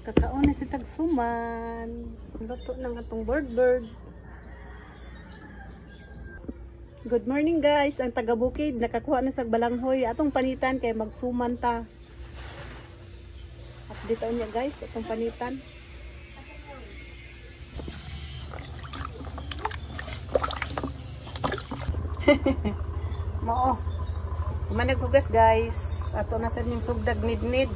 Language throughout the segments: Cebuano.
Kakaon na si tagsuman. Luto ng atong bird bird. Good morning guys, ang taga bukid nakakuha na sa balanghoy atong panitan kay magsuman ta. Update niya guys atong panitan. Mao. Kuman naghugas guys, ato na sad ning sugdag nidnid.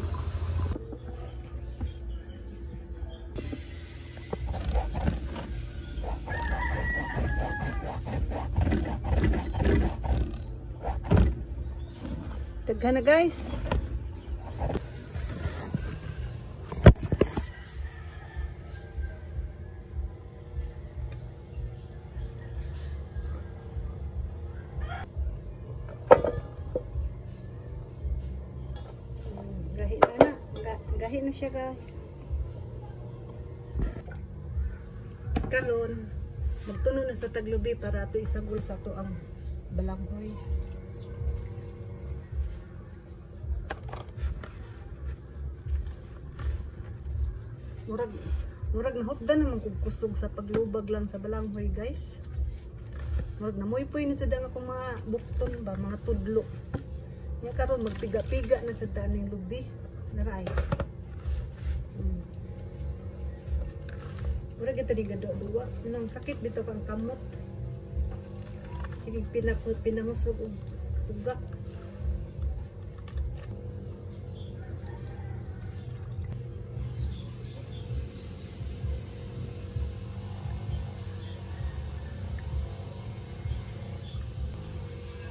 Daghan na guys. Gahi na na. Gahi na siya guys. Karon magtuno na sa taglubi para ato isagol sa ato ang balanghoy. Murag nahutdan naman kog kusog sa paglubag lang sa balanghoy guys. Murag namuypoy na sad ang akong mga bukton ba, mga tudlo. Nya karon magpiga-piga na sad aning lubi. Naray. Murag ito di gado-duwa. Nang sakit bitaw kang kamot. Sige pinahusog og tugak.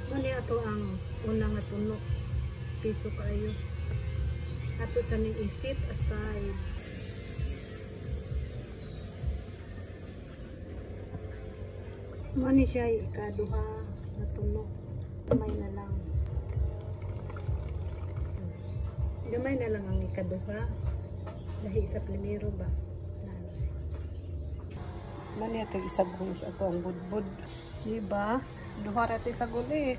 Muna ato ang una nga tuno. Piso kayo. Ato sa ning i-set aside. Muna siya ikaduha na tuno. Gamay na lang. Gamay na lang ang ikaduha. Lahi sa primero ba? Muna ato isagol sa ato ang budbud. Diba? Duha ra ito isagol eh.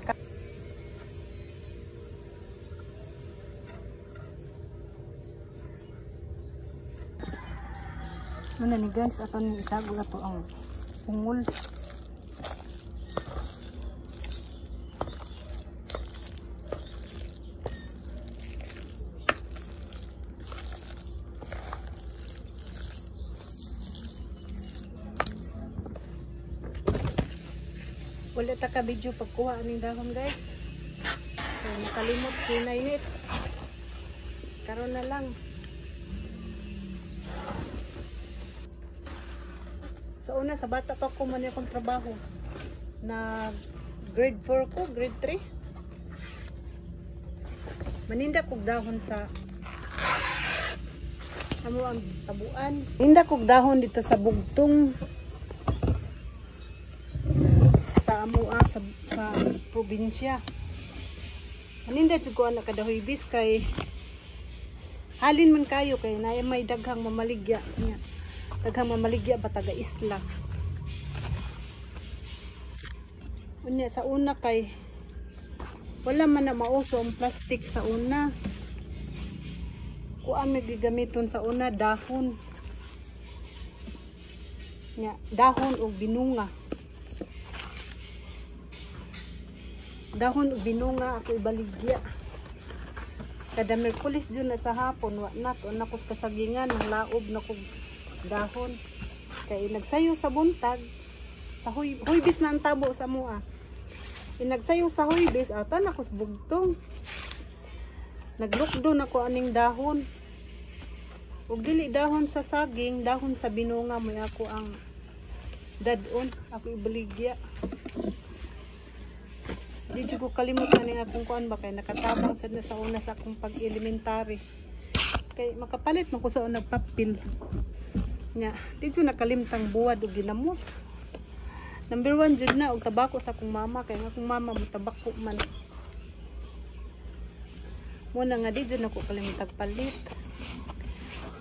Muna ni guys, ato ni isagol ato ang ungol. Wala ta ka video pagkuha aning dahon guys. So, nakalimot 29 minutes. Karon na lang. Sa una, sa bata pa ko man akong trabaho. Na grade 4 ko, grade 3. Maninda kog dahon sa amo ang tabuan. Maninda kog dahon dito sa bugtong. Sa amo sa probinsya. Maninda jud ko anak kada Huybis kay halin man kayo kay naay may daghang mamaligya niya. Daghang mamaligya ba taga isla. Unya sa una kay wala man na mauso ang plastic sa una. Kuan may gigamiton sa una dahon. Nya dahon og binunga. Dahon og binunga ako ibaligya. Kada Miyerkules jud na sa hapon wa na to na kus kasagingan ng laob na kog dahon. Kay nagsayo sa buntag sa Huybis na ang tabo sa mua. Inagsayo sa Huybis ata na kus bugtong. Naglukdo na ko aning dahon. Ug dili dahon sa saging, dahon sa binunga mo ako ang dadon, ako ibaligya. Di jud ko kalimot na ning akong kuan ba kay nakatabang sad na sa una sa akong pag-elementary. Kay makapalit man ko sa unang papel. Nya, di jud nakalimtang buwad og ginamos. Number 1 jud na og tabako sa akong mama kay ang akong mama motabako man. Muna nga di jud nako kalimtag palit.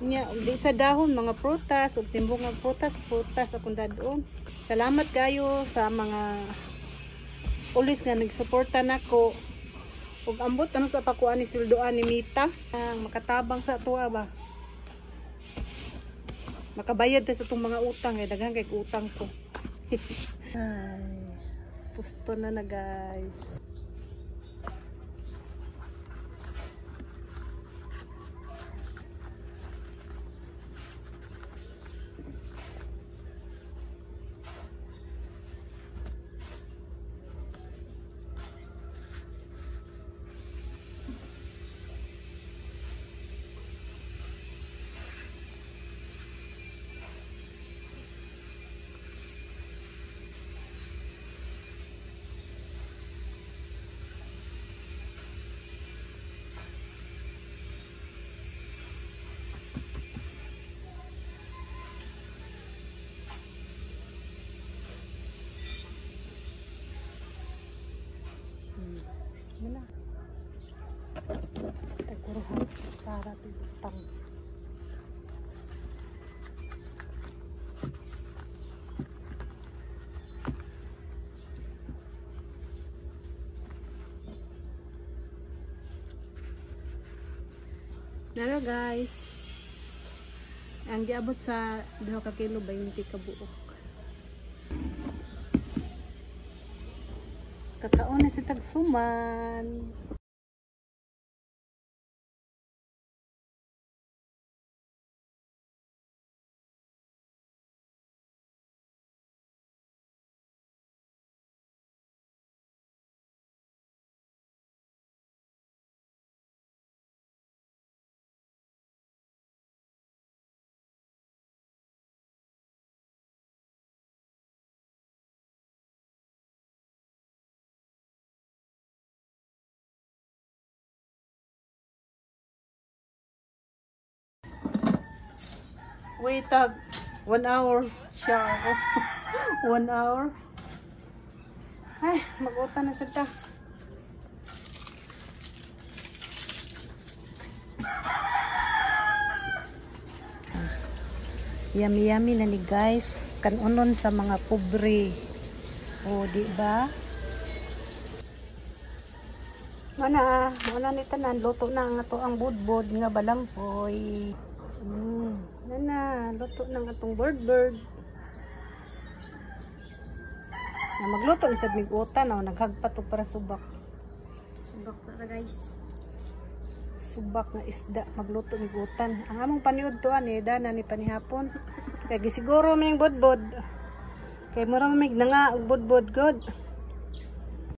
Nya, og di sa dahon mga prutas og timbong nga prutas, prutas akong dadon. Salamat kayo sa mga ulis nga nagsuporta nako. Ug ambot ano sa pakuan ni sweldoan ni Mita ang makatabang sa tuwa ba. Makabayad ta sa itong mga utang eh. Daghan kay utang ko. Ay, pusto na na guys. Wala. Tagkuruhan sara tibutang. Nara guys. Ang giabot sa 2 ka kilo 20 ka buok. Kakaon na si tagsuman. Wait up, 1 hour siya ako. 1 hour. Ay, mag-utan na sa ta. Yummy yummy na ni guys. Kanunon sa mga pobre. O, di ba? Mana, mana ni tanan luto na nga to ang budbod nga balanghoy. Nana, luto ng atong bird. Na magluto ni sad mig utan, oh, naghagpat og para subak. Subak para guys. Subak nga isda magluto mig utan. Ang among paniud to ani dana ni panihapon. Kay gisiguro ming budbod. Kay mura mig nanga og budbod god.